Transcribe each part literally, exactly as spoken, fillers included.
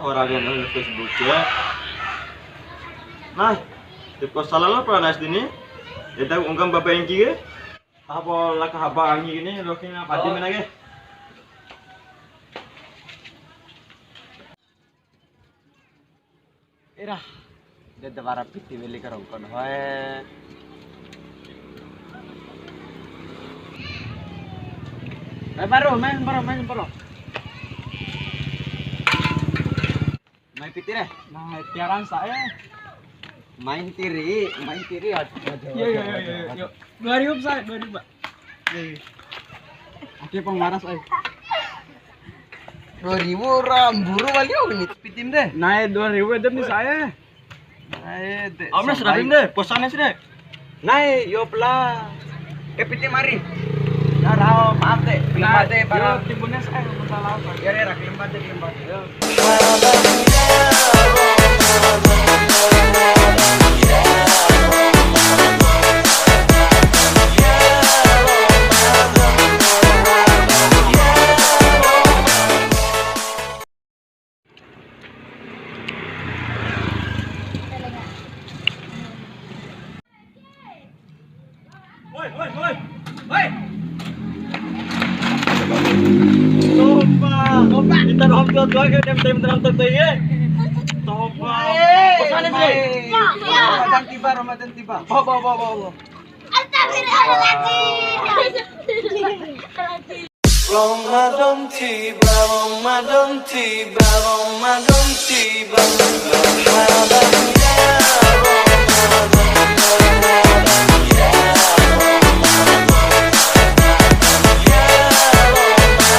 Ora live Facebook ya. Nah, tip ko salah lo pernah nas dini. Eda unggam baba Engki ke. Apa laka haba angi gini, lo kena padi mana ke? Ira, de wara piti weli karongkon hoe. Eh, baru, main baru, main baru. Mai piti re. Nah, tiaran sae. Main tiri, main tiri. Aduh, aduh, iya, iya, aduh, iya, aduh, iya, aduh. Dua ribu, Pak, dua ribu, Pak. Iya, iya. Oke, pemaras, eh. Dua ribu orang buru kali, oh, ini pitim deh. Naik dua ribu aja nih saya. Naik deh. Om, sampai sudah deh, posannya sih deh. Naik, yo pela. Ke pitim mari. Nah, rao, maaf deh. Nah, yo, timbunnya saya, masalah apa? Ya, ya, rakyat. Hoi, hoi, hoi. Hoi. Topa. Topa. Kita nonton tuh, kita nonton tuh, ya. Topa. Hei. Bosan sih. Ya, ya. Ramadan tiba, Ramadan tiba. Bawa, bawa, bawa, bawa. Astagfirullahaladzim. Ramadan tiba, Ramadan tiba, Ramadan tiba. Marhaban ya Ramadan, marhaban ya Ramadan, marhaban ya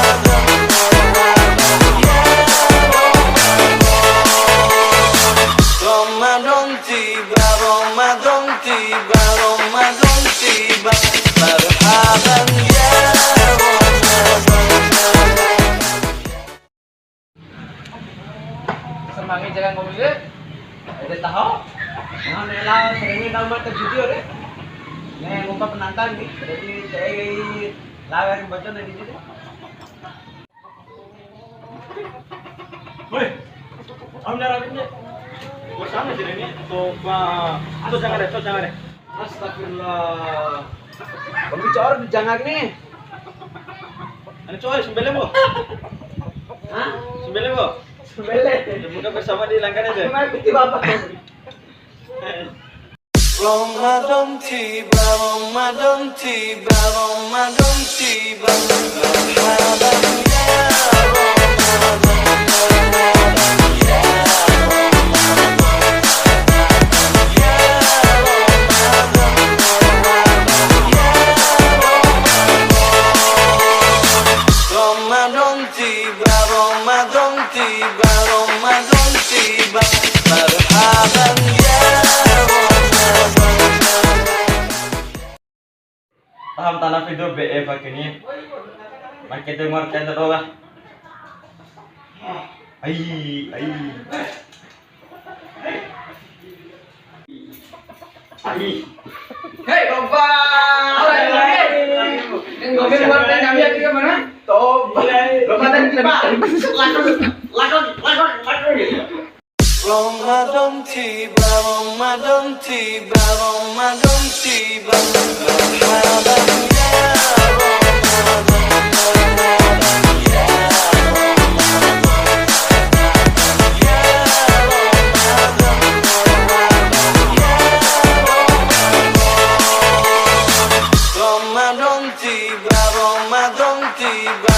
Ramadan, marhaban ya Ramadan. Ramadan tiba, Ramadan tiba, Ramadan tiba. Marhaban ya Ramadan. Semangat jalan ngopi deh. Ada tahu? Nah, nela, ini nama terjadi deh. Nih, muka penantang nih. Jadi, saya lawar baca dari sini. Woi, am nyarapin deh. Gua sana sih ini. Coba. Tuh, jangan deh, tuh, jangan deh. Astagfirullah. Kamu bicara di jangan nih. Anu coy, sembelih, Bu. Hah? Sembelih, Bu. Sembelih. Ya, buka bersama di langkahnya deh. Mari, piti bapak. Ramadan tiba, Ramadan tiba, Ramadan tiba. Marhaban ya Ramadan, marhaban ya Ramadan, marhaban ya Ramadan, marhaban ya Ramadan. Ramadan tiba, Ramadan tiba, Ramadan tiba. Marhaban ya Ramadan. Paham tanah video B F akhirnya. Makin dengar tenda doang. Ai, ai. Hei, Bang. Yang ngomel buat kami yang tiga mana? Toba. Ramadan tiba. Lakon, lakon, lakon, lakon. Ramadan tiba, Ramadan tiba, Ramadan tiba. Marhaban ya Ramadan, marhaban ya Ramadan, marhaban ya Ramadan, marhaban ya Ramadan. Ramadan tiba, Ramadan tiba,